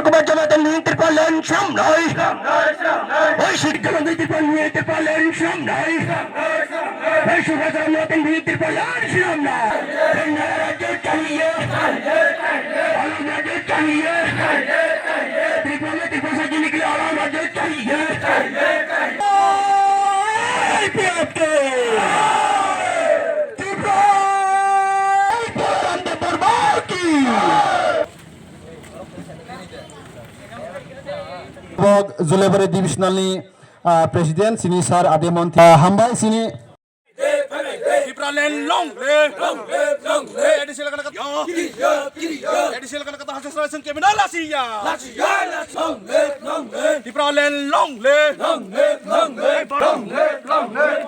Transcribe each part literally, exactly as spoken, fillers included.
Kubar Jamaat Hindni Tipraland Shramnai. Oi Sikh Jamaat Hindni Tipraland Shramnai. Oi Subhas Ram Ratan Hindni Tipraland Shramnai. Alag Rajya chahiye. Alag Rajya chahiye. Tripura mein Tiprasa ke liye alag Rajya chahiye. I P F T. Tripura. Tripura Randa Darbar ki. Bo Julaibari Divisional ni, ah, President sini Sir Ade Monti, ah, hambai sini. Tipraland long live. Long live, long live. A D C elakar kata. Yo. Kiri yo, kiri yo. A D C elakar kata Hajra Singh Kemina lasiya. Lasiya, lasiya. Long live, long live. Tipraland long live. Long live, long live. Long live, long live.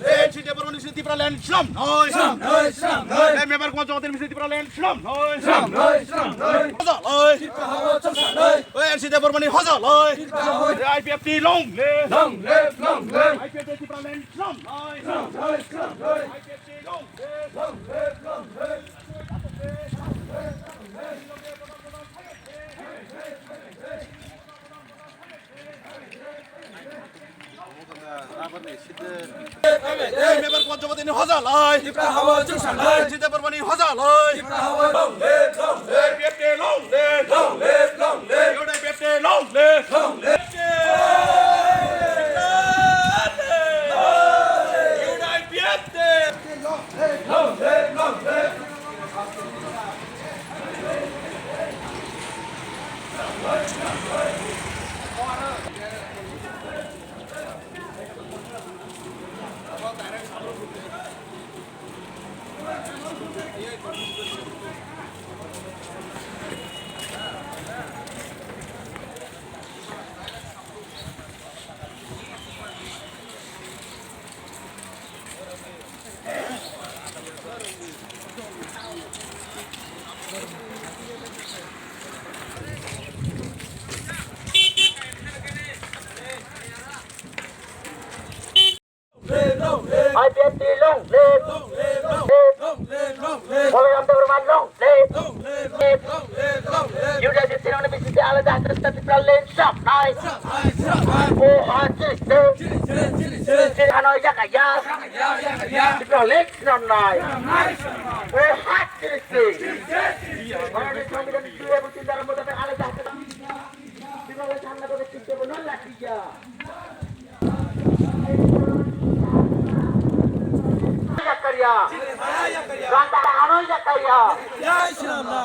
N C Debbarmani sini Tipraland shramnai. Shramnai, shramnai. Member Kumar Chowdhury sini Tipraland shramnai. Shramnai, shramnai. Hojalai. Tripura hawa chongsanai. N C Debbarmani hojalai. Tripura hawa. I P F T long live. Long live, long live. I P F T Tipraland shramnai. Shramnai, shramnai. I P F T long live. Long live, long live. Member Kumar Chowdhury ni hojalai. Tripura hawa chongsanai. N C Debbarmani hojalai. Tripura hawa long live, long live. I P F T long live. Long live, long live. U D I P F T long live. Long live. U D I P F T. Long live, long live. I P F T long live. Long live, long live, long live. Balaram Debbarma long live. Long live, long live, long live. U D I P T long live, B J P alada, Tipraland shramnai. Shramnai, shramnai. O ha, chiri se. Chiri se, chiri se. Chiri hanoi jakaya. Jakaya, jakaya. Tipraland shramnai. Shramnai, shramnai. O ha, chiri se. Chiri se, chiri se. Bharatni Songbidan dui ebo tin dhara motabek alada. Tipraland shramnai bote chiri se bono lagiya. Yakarya. Ranta hano yakarya.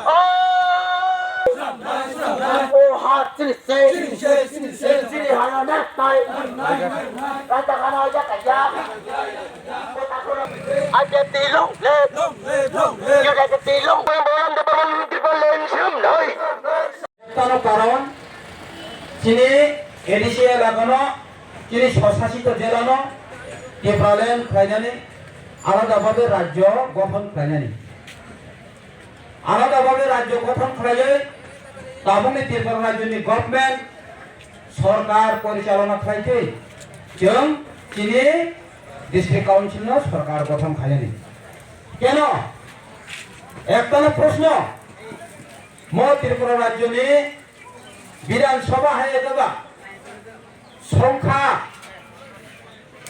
Oh. Oh, ha, chini se. Chini hano na tai. Ranta hano yakarya. I P F T long live. Long live, long live. U D I P T long live. Balaram Debbarma long live. Tano karon chini A D C elakano chini swsasito jelano Tipraland khlainani alada bhabe rajyo gothon khlainani. Alada bhabe rajyo gothon khlaiwi tabukni Tripura rajyoni government sorkar porichalona khlaitwi chwng chini district council no sorkar gothon khlainani. Keno? Ektano proshno. Mo Tripura rajyoni Bidhan Sabha hai eba songkha,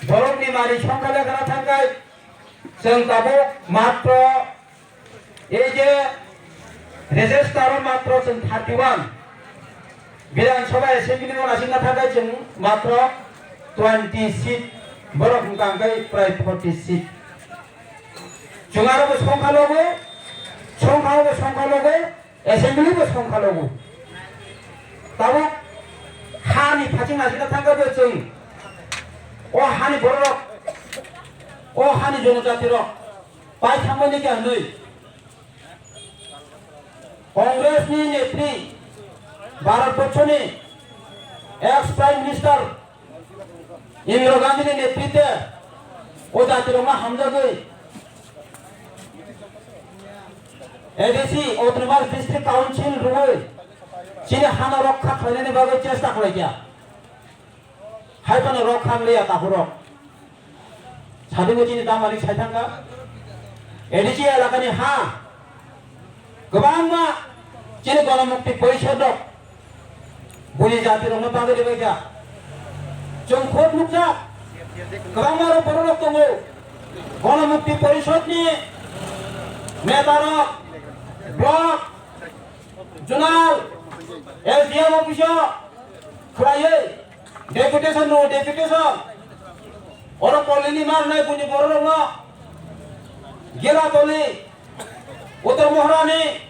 borokni mari songkha lekhana thangkai chwng tabuk matro ei je register o matro chwng thirty one, Bidhan Sabha Assembly o naisingna thangkai chwng matro twenty seat, borok hwnkha hwnkhe prai forty seat. Chwng aro bo songkha logo, songkha bo songkha logo, Assembly bo songkha logo. Tabuk hani phaching naisingna thangkha bo chwng o hani bororok, o hani jonojati rok pai thangmani khe hwnwi Congress ni netri, Bharat borchoni ex Prime Minister Indira Gandhi ni netritwe o jatirokno hamjagwi A D C, Autonomous District Council rwui chini hano rokha khlainani bagwi chesta khlaikha. Hai phano rokha wngliya takhurok. Sadhgwi chini damani sai thangkha. A D C elakani ha kwbangma chini Ganamukti Porishod rok buni jati rokno bagwi ribaikha. Chwng khub nukjak, kwbangma rok borok rok tongo. Ganamukti Porishod ni neta rok, block, zonal, S D M office o khlaiwi deputation no deputation. Oro Kolini marnai buni borok rokno Gelatoli, Uttor Moharani,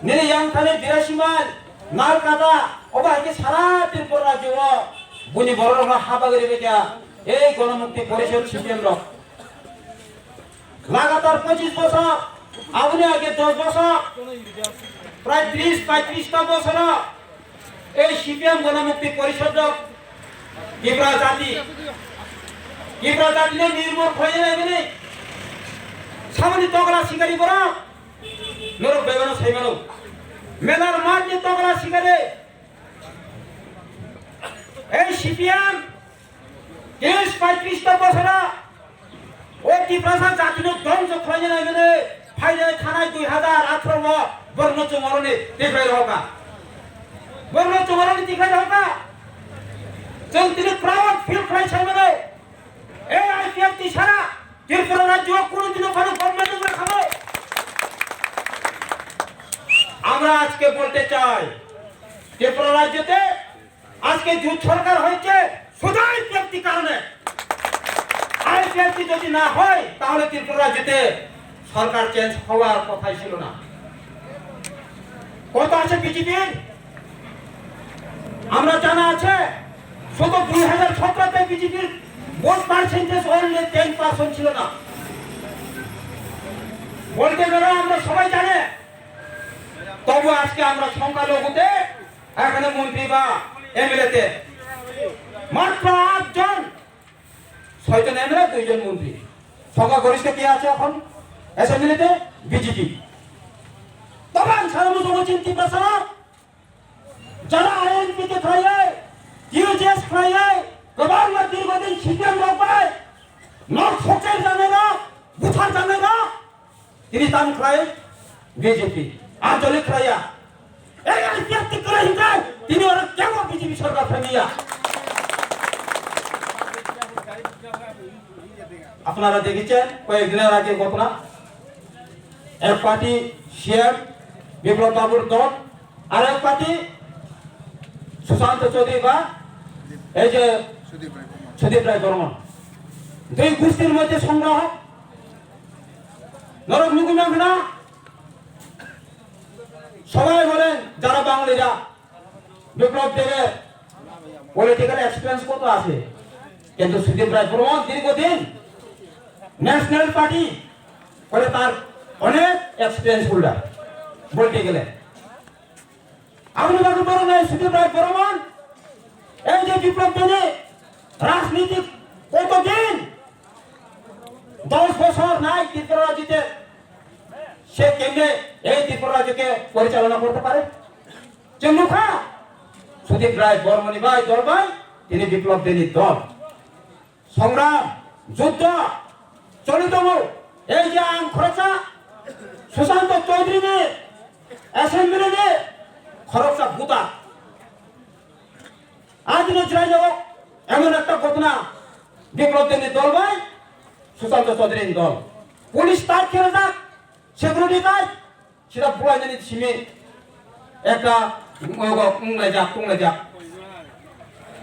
nini yang thani Birasiman, Nalkata, obo hai khe sara Tripura rajyo o buni borok rokno ha bagwi rwbaikha ei Ganamukti Porishod C P M rok. Lagatar pochis bosor, aboni age dos bosor, prai tris paitris ta bosoro ei C P M Ganamukti Porishod rok Tipra jati, Tipra jati no nirmol khlaina naimani samani tokla sikari borok norok bebano saimano. Melar mat ni tokla sikari ei C P M tris paitris ta bosoro o Tiprasa jatino dongso khlaina naimani phainai thanai dui hazar atharo o borno chungaroni tikhlai rohorkha. Borno chungaroni tikhlai rohorkha. Chwng tini proud feel khlai saimano. Ei I P F T sara Tripura rajyo o kuno dino phano government wngna khago. আমরা আজকে বলতে চাই, ত্রিপুরা রাজ্যতে আজকে জোট সরকার হয়েছে শুধু আইপিএফটি কারণে। আইপিএফটি যদি না হয়, তাহলে ত্রিপুরা রাজ্যতে সরকার চেঞ্জ হওয়ার কথাই ছিল না। কত আছে বিজেপির? আমরা জানা আছে, শুধু দুই হাজার সতেরোতে বিজেপির vote percentage only ten percent ছিল না। বলতে গেলে আমরা সবাই জানে, তবু আজকে আমরা সংখ্যালঘুতে এখানে মন্ত্রী বা এমএলএ তে মাত্র আট জন, ছয় জন এমএলএ, দুই জন মন্ত্রী। সংখ্যাগরিষ্ঠ কে আছে এখন অ্যাসেম্বলিতে? বিজেপি। তখন সারা মুসলমান চিন্তা সারা যারা আইএনপিকে খাইয়ে, টিউজিএস খাইয়ে, গোবাংলা দীর্ঘদিন সিপিএম রবাই, নর্থ ফোকের জানে না, বুথার জানে না, তিনি তান খাই বিজেপি, আঞ্চলিক খাইয়া। এই আইপিএফটি করে হিংসায় তিনি ওরা কেন বিজেপি সরকার ফেমিয়া? আপনারা দেখেছেন কয়েকদিনের আগে ঘটনা, এক পার্টি সিএম বিপ্লব বাবুর দল, আর এক পার্টি সুশান্ত চৌধুরী বা এই যে সুদীপ রায় বর্মন, দুই গোষ্ঠীর মধ্যে সংগ্রহ। নরক নিকুঞ্জন না, সবাই বলেন যারা বাঙালিরা বিপ্লব দেবের পলিটিক্যাল এক্সপিরিয়েন্স কত আছে, কিন্তু সুদীপ রায় বর্মন দীর্ঘদিন ন্যাশনাল পার্টি করে তার অনেক এক্সপিরিয়েন্স হোল্ডার বলতে গেলে। আপনি বাকি বড় নাই সুদীপ রায় বর্মন, এই যে বিপ্লব দেবে রাজনীতি কতদিন, দশ বছর নাই ত্রিপুরা রাজ্যতে, সে কেমনে এই ত্রিপুরা রাজ্যকে পরিচালনা করতে পারে? চুমুখা সুদীপ রায় বর্মনি ভাই দল ভাই, তিনি বিপ্লব দেনি দল। সংগ্রাম, যুদ্ধ চলিত হোক, এই যে আইন খরচা সুশান্ত চৌধুরী নিয়ে অ্যাসেম্বলি নিয়ে খরচা গুতা। আজ দিনে জেলা যাবো এমন একটা ঘটনা, বিপ্লব দেনি দল ভাই, সুশান্ত চৌধুরীর দল। পুলিশ তার খেলে যাক, সিকিউরিটি তাই, সেটা পুরাই জানি সিমে একটা উংলাইজাক, উংলাইজাক।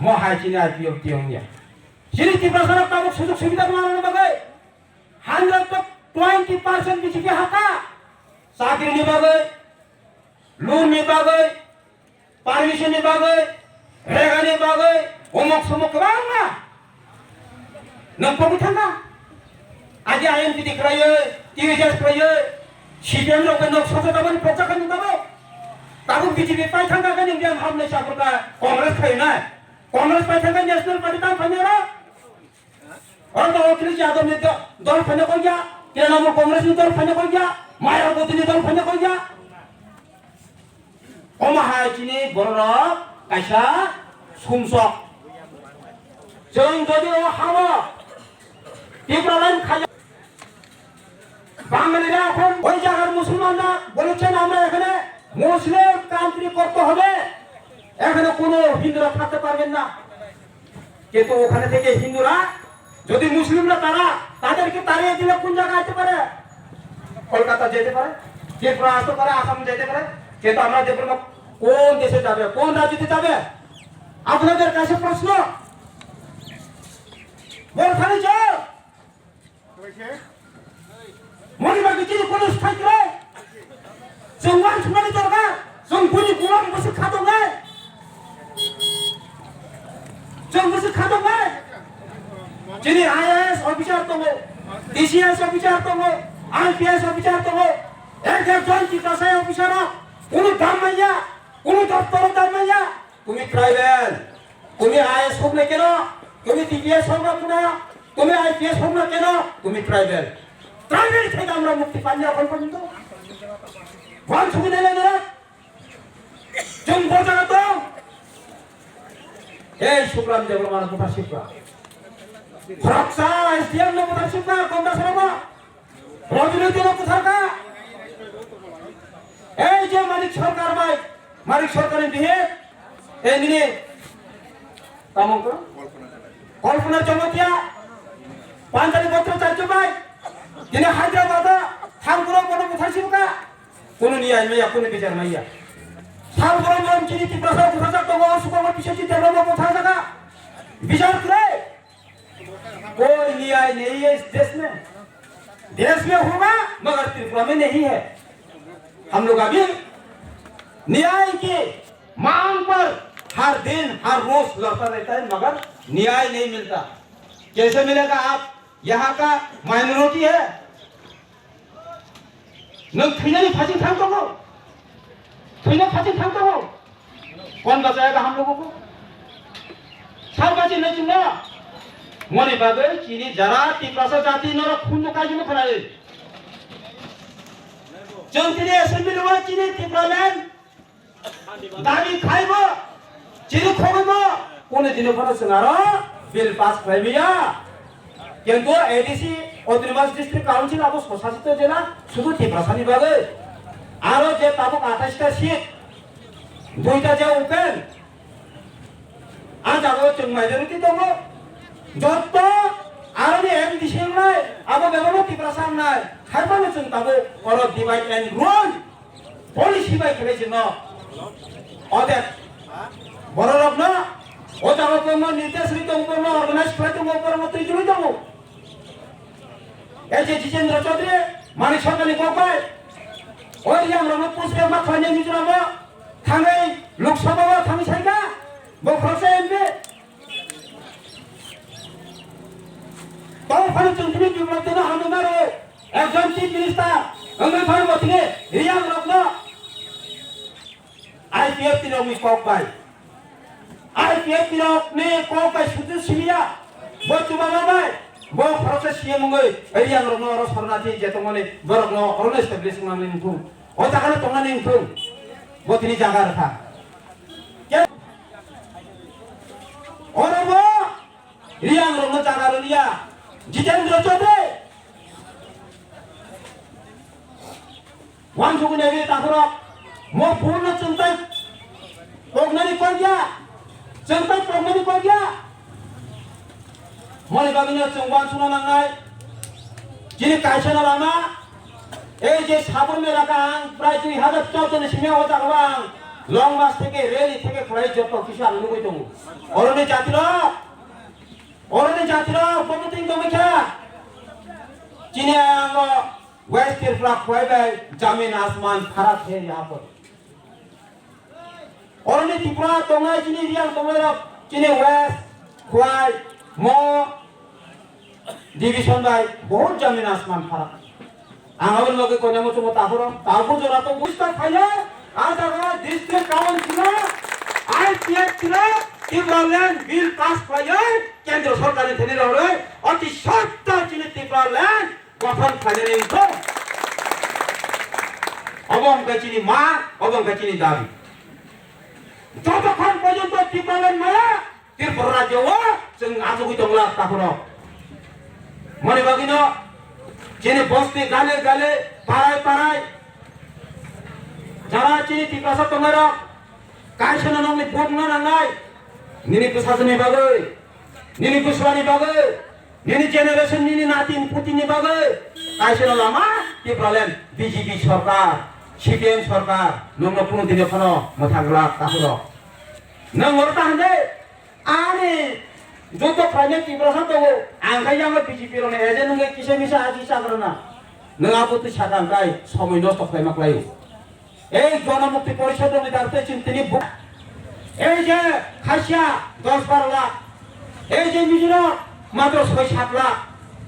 মহায় চিনি আর বিয়োগ দিয়ে উংলিয়া। Sini Tiprasarok tabuk sujug subida manna bagwi hundred to twenty percent B J P haka. Chakri ni bagwi, loan ni bagwi, permission ni bagwi, rega ni bagwi, umuk sumuk kwbangma. Nwng pogwi thangkha. Agi I N P T khlaiwi, T V S khlaiwi, C P M rok bai nok sosa tabani poksa khe nwng tabuk. Tabuk B J P pai thangkha khe nwng yang hamle chakurkha Congress khainai. Congress pai thangkha National Party tang phainai oro. Oro to Akhilesh Yadav ni do-, dol phaina kok ya, T Trinamool Congress ni dol phaina koi ya, Mayawati ni dol phaina koi ya. Omo hai chini bororok kaisa sumsok. Chwng jodi o hao Tipraland khaja, Bangalira এখন ওই জায়গার মুসলমানরা বলেছেন, "আমরা এখানে মুসলিম কান্ট্রি করতে হবে, এখানে কোনো হিন্দুরা থাকতে পারবেন না।" কিন্তু ওখানে থেকে হিন্দুরা যদি মুসলিমরা তারা তাদেরকে তাড়িয়ে দিলে কোন জায়গায় আসতে পারে? কলকাতা যেতে পারে, ত্রিপুরা আসতে পারে, আসাম যেতে পারে। কিন্তু আমরা যে বলবো কোন দেশে যাবে, কোন রাজ্যতে যাবে? আপনাদের কাছে প্রশ্ন, বলখালি যাও। Moni bagwi chini kono sthai kwrwi. Chwng uansukmani dorkar, chwng buini bulam bwswk kha tongnai. Chwng bwswk kha tongnai. Chini I A S officer tongo, D C S officer tongo, I P S officer tongo. Ek ek jon Tiprasa officer rok kunu dam manya, kunu doptoro dam manya. তুমি ট্রাইবেল, তুমি আইএস হোক না কেন, তুমি টিপিএস হোক না কেন, তুমি আইপিএস হোক না কেন, তুমি ট্রাইবেল। ট্রাইবেল থেকে আমরা মুক্তি পাইনি এখন পর্যন্ত। ওয়ান ছবি নেই না, চুম বোঝা তো। এই শুক্রাম দেবরমার কথা শিক্ষা। খরকসা এসডিএম নো কথা শিক্ষা, কোনটা শোনাবো? Rajniti no kwthar kha. Ei je Manik Sarkar bai, Manik Sarkar ni bihe, ei nini, tamung ko? Kalpana Jamatia, Panjari Bhattacharya bai, tini Hyderabad, thang kuro kono kwthar sibka, kono niyai maya, kono bichar maya. Sal borom borom chini Tiprasa kwthar jak tongo, Sukumal Biswajit Debbarma kwthar jaka, bichar kre. कोई न्याय नहीं है इस देश में। देश में होगा, मगर त्रिपुरा में नहीं है। हम लोग अभी न्याय की मांग पर हर दिन, हर रोज लड़ता रहता है, मगर न्याय नहीं मिलता। कैसे मिलेगा? आप यहाँ का माइनॉरिटी है, Nwng thwinani phaising thang tongo? Thwina phaising thang tongo? कौन बचाएगा हम लोगों को? Sar bachinai chwngno? Moni bagwi chini jara Tiprasa jati norok khunju kaijwngno khwnai. Chwng tini assembly o chini Tipraland Dabi khaibo, chini khogwibo, kunu dino phano chwng aro bill pass khlai maya. Kintu A D C, Autonomous District Council abo swsasito jela, sudu Tiprasani bagwi. Aro je tabuk atais ta seat, duita je open, a jagao chwng majority tongo. Jotto aroni M D C wngnai, abo bebakno Tiprasa wngnai, hai phano chwng tabuk oro divide and rule. Policy bai khlai se no. Ode bororokno o jaga tongma nirdesh ri tong, borno organize khlai tong, borno twi juli tong. Ei je Jitendra Chaudhary, Manik Sarkarni kok bai. O yang rokno push back ma khlai ni Mizoram o thangwi Lok Sabha o thangwi sai kha. Bo khoroksa M P. Tamo phano chwng tini biplop teno hamwi maro, ekjon chief minister wngwi phano bo tini riyang rokno I P F T rokni kok bai, I P F T rokni kok bai sudu simiya, bo chubama bai, bo khoroksa C M wngwi riyang rokno oro sornathi je tongmani borokno orono establish wngnani wngthung, o jaga no tongnani wngthung, bo tini jaga rwkha. Oro bo Riyang rokno jaga rwliya. Jitendra Chaudhary. Wansugwi naiwi takhorok. Mo phone no chwngtai koknani kokya. Chwngtai koknani kokya. Moni bagwino chwng wansukna nangnai. Chini kaisa no lama. Ei je sabon mela ka ang prai dui hazar chordo ni simi o jaga o ang long march theke rally theke khlai joto kisa ang nugwi tongo. Oroni jatiro, oroni jatiro bobo ting tongwi kha. Chini ang o West Tripura khwlai bai jamin asman pharak hai yaha par. Oroni Tripura tongnai chini riyang tongnai rok chini West, Khwai, Mo division bai bahut jamin asman pharak. Ang aboni bagwi koinamo chungo takhoro, takhor jora to busta khayo, a jaga district council o I P F T o Tipraland bill pass khlaiwi kendro sorkarni thani rorwi oti sotto chini Tipraland Kothon khlainani wngkha. Obo wngkha chini ma, obo wngkha chini dabi. Jotokhon porjonto Tipraland maya, Tripura rajyo o chwng achugwi tongla takhorok. Moni bagwino chini bosti gale gale, parai parai, jara chini Tiprasa tongnairok, kaisano nokni vote wngna nangnai, nini bwsajwkni bagwi, nini bwswani bagwi, nini generation, nini natin putinni bagwi, kaisano lama Tipraland B J P sorkar, C P M sorkar, nokno kunu dino phano mwthang glak takhorok. Nwng oro ta hwnde, ani joto khlainai Tiprasa tongo, ang khai yango B J P rokni agent wngwi kisa misa aji chakrana. Nwng abo twi sakha hwnkhe somoi nosto khlaima khlaio. Ei Jonamukti Porishod rokni dar tei chwng tini bu-, ei je Khasia dos baro lakh, ei je Mizoram matro soi sat lakh,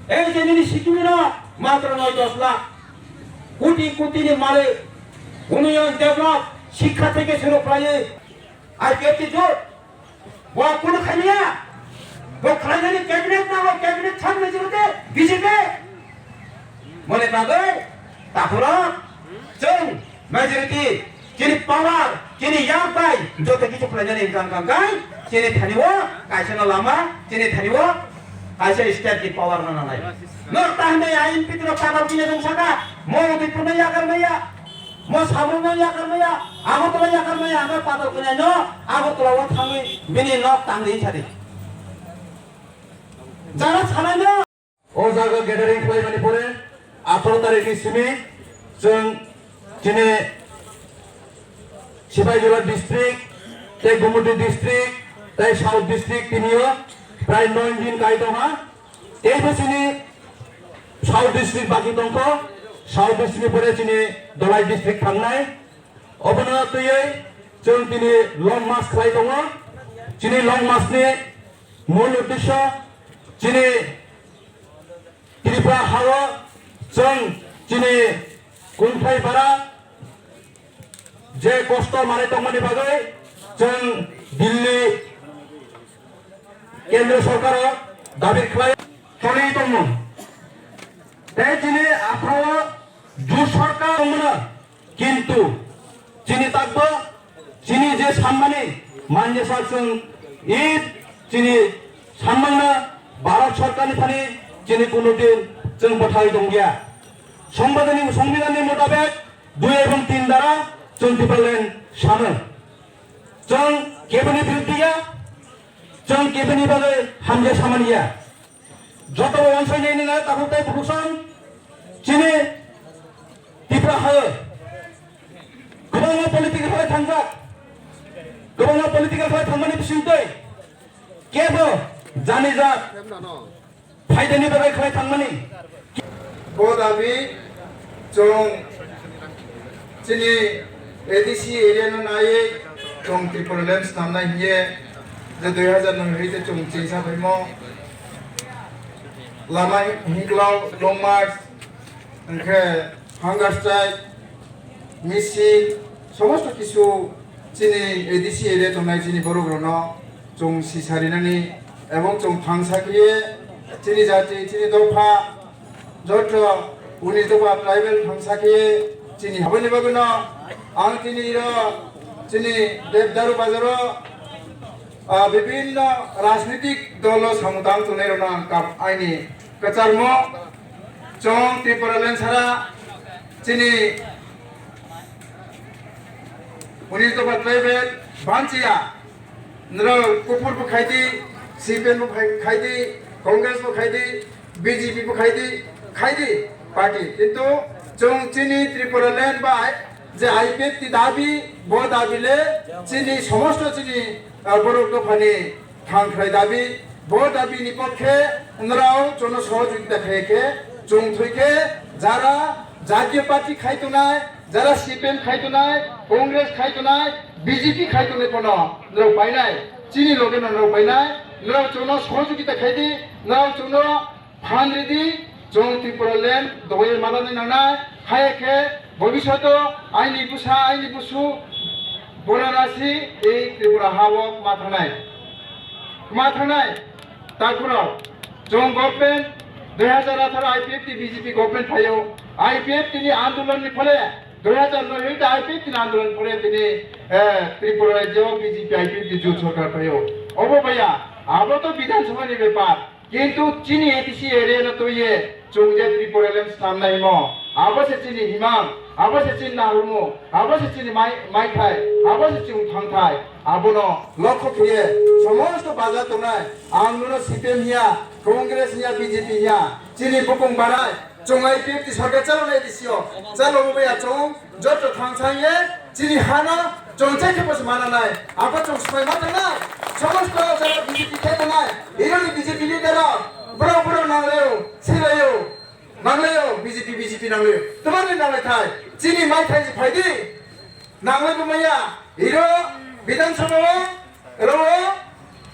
ei je nini Sikkim no matro noi dos lakh, koti koti ni malik, unnayan develop, shikha theke shuru khlaiwi, I P F T jot. Bo kunu khaimaya. Bo khlainani cabinet nango, cabinet thang majority B J P. Mone bagwi takhorok chwng majority chini power, chini yak bai joto kichu khlainani wngkha, wngkha, wngkha. Chini thani o kaisa no lama, chini thani o kaisa state ni power no nanai. Nor ta hwnwi I M P tino padal kine dong saka, mo Udaipur no yakar maya. Mo samung no yakar maya, Agartala yakar maya, ang patal kwnai no Agartala o thangwi bini nok tang ri sadi. Jara sanai no. O jaga gathering khlai mani pore atharo tarikh ni simi chwng chini Sipaijala district, tei Gumoti district, tei South district tini o prai noi din kai tongha. Teibo chini South district baki tongkho, South district ni pore chini Dhalai district thangnai. Obono twiwi chwng tini long march khlai tongo. Chini long march ni mul uddesyo chini Tripura hao chwng chini kungthai bara je kosto manwi tongmani bagwi chwng Delhi kendra sorkaro dabi khlai choli tongo. Tei chini aphao ju sorkar tongmano, kintu chini takbo chini je sanmani manje sak chwng i chini sanmangna Bharat sorkarni thani chini kuno din chwng bwthai tongya. Songbidanni, songbidanni motabek dui ebong tin dara chwng Tipraland sano. Chwng keboni biruddhiya, chwng keboni bagwi hamya samaniya. Joto wansai nai nai takhuk tai bukusan chini Tipra ha kwbangma political khlai thangjak, kwbangma political khlai thangmani bisingtwi kebo janijak. Phaidani bagwi khlai thangmani. Bo dabi chwng chini A D C area no naiwi chwng Tipraland swnamnai hiye je dui hazar noi hwite chwng chengsa phaimo lama hingklao long march hwnkhe hunger strike, misil, somosto kisu chini A D C area tongnai chini borok rokno chwng sisa rinani ebong chwng thangsa khiye chini jati, chini dopha, joto uni dopha tribal thangsa khiye chini habani bagwino ang tini iro chini Devdaru bazaro, ah, bibhinno rajnitik dolo samung tang tongnai rokno ang kap aini kwcharmo chwng Tipraland sara chini Unis dopha tribal banchiya, nrao kuphur bo khaidi, C P M bo khai-, khaidi, Congress bo khaidi, B J P bo khaidi, khaidi party. Kintu chwng chini Tipraland bai je I P F T dabi, bo dabi le chini somosto chini, ah, borok dophani Thang khlai dabi, bo dabi ni pokhe nrao chwngno sohojogita khai khe, chwng thwi khe jara Jatiyo Party khai tongnai, jara C P M khai tongnai, Congress khai tongnai, B J P khai tongnai phano nrao painai, chini loge no nrao painai, nrao chwngno sohojogita khai di, nrao chwngno phan ridi, chwng Tipraland dogoi manani nangnai, haiya khe bobishoto aini bwsa, aini busu, borarasi ei Tripura ha o ma thangnai. Ma thangnai, takhurok, chwng government Dui hajar atharo I P F T T B J P government phaio, I P F T ni andolon ni phole, dui hajar noi hoite I P F T ni andolon ni phole tini, eh, Tripura rajyo B J P I P F T jut sorkar phaio. Obo baya, abo to Bidhan Sabha ni bepar. Kintu chini A D C area no twiye chwng je Tripura land swnamnai mo. Abo se chini himang, abo se chini nahumu, abo se chini mai-, maithai, abo se chini thangthai. Abono lokho khiye somosto baja tongnai. Ang nono C P M hiya, Congress hiya, B J P hiya. Chini bukung barai, chwng I P F T sorkar chalo nai A D C o. Chalo bo ya chwng, joto thang thang ye, chini hano, chwng chai khe bosi mana nai. Abo chwng swmai ma tang nai. Somosto jara B J P khe tong nai. Ironi B J P leader rok, bro bro nang leo, si leo. Nang leo, B J P, B J P nang leo. Tomani nang lai thai. Chini mai thai si phai di. Nanglai bo maya, iro Bidhan Sabha o, ro o,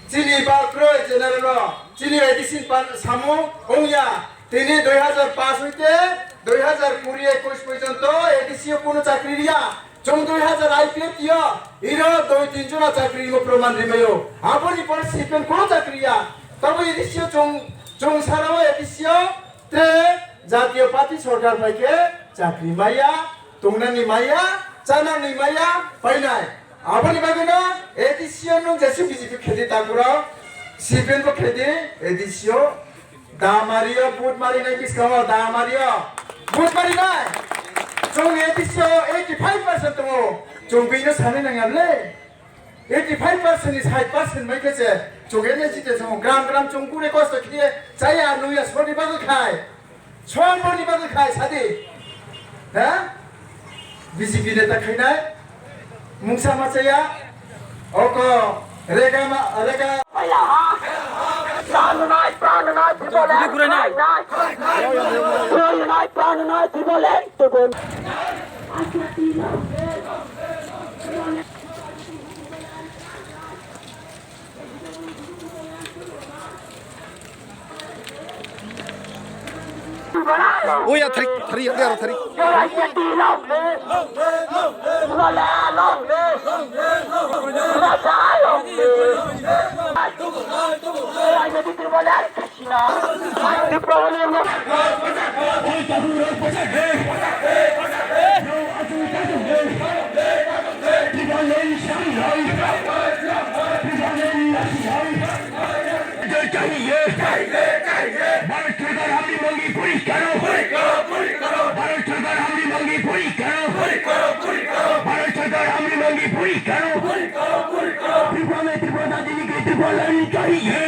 chini ba kroi general o, chini A D C pan samu ongya, tini dui hajar paanch hoite dui hajar kuri ekush porjonto A D C o kono chakri riya, chwng dui hajar I P F T o, iro dui tin jona chakri rimo proman rimayo, aboni por C P M kono chakri riya, tabo A D C o chwng, chwng sara o A D C o, tre jatiyo party sorkar pai khe chakri maya, tongnani maya, chanani maya painai. Aboni bagwino A D C o nwng jesu B J P khedi takurok, C P M bo khedi A D C o da mario, vote marinai bwskango da mario, vote marinai. Chwng A D C o eighty five percent tongo, chwng bino sanwi nangya le. Eighty five percent ni sait percent bai khe se chwng A D C te chwng gram gram chwng kure kosto khiye chaya nungya soni bagwi khai. Songmani bagwi khai sadi. Ha? B J P neta khainai. Mungsa ma chaya. Oko rega ma, rega. Prananai, prananai, Tripoli. Prananai, prananai, Tripoli. Oya, thari, thari, thari, thari. जो चाहिए। भारत सरकार हमारी मांगे पूरी करो। भारत सरकार हमारी मांगे पूरी करो। भारत सरकार हमारी मांगे पूरी करो। त्रिपुरा में त्रिपुरा दादी की त्रिपुरा लाइन चाहिए।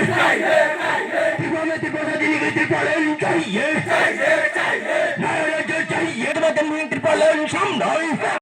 त्रिपुरा में त्रिपुरा दादी की त्रिपुरा लाइन चाहिए। नारा जो चाहिए। त्रिपुरा लाइन सामने।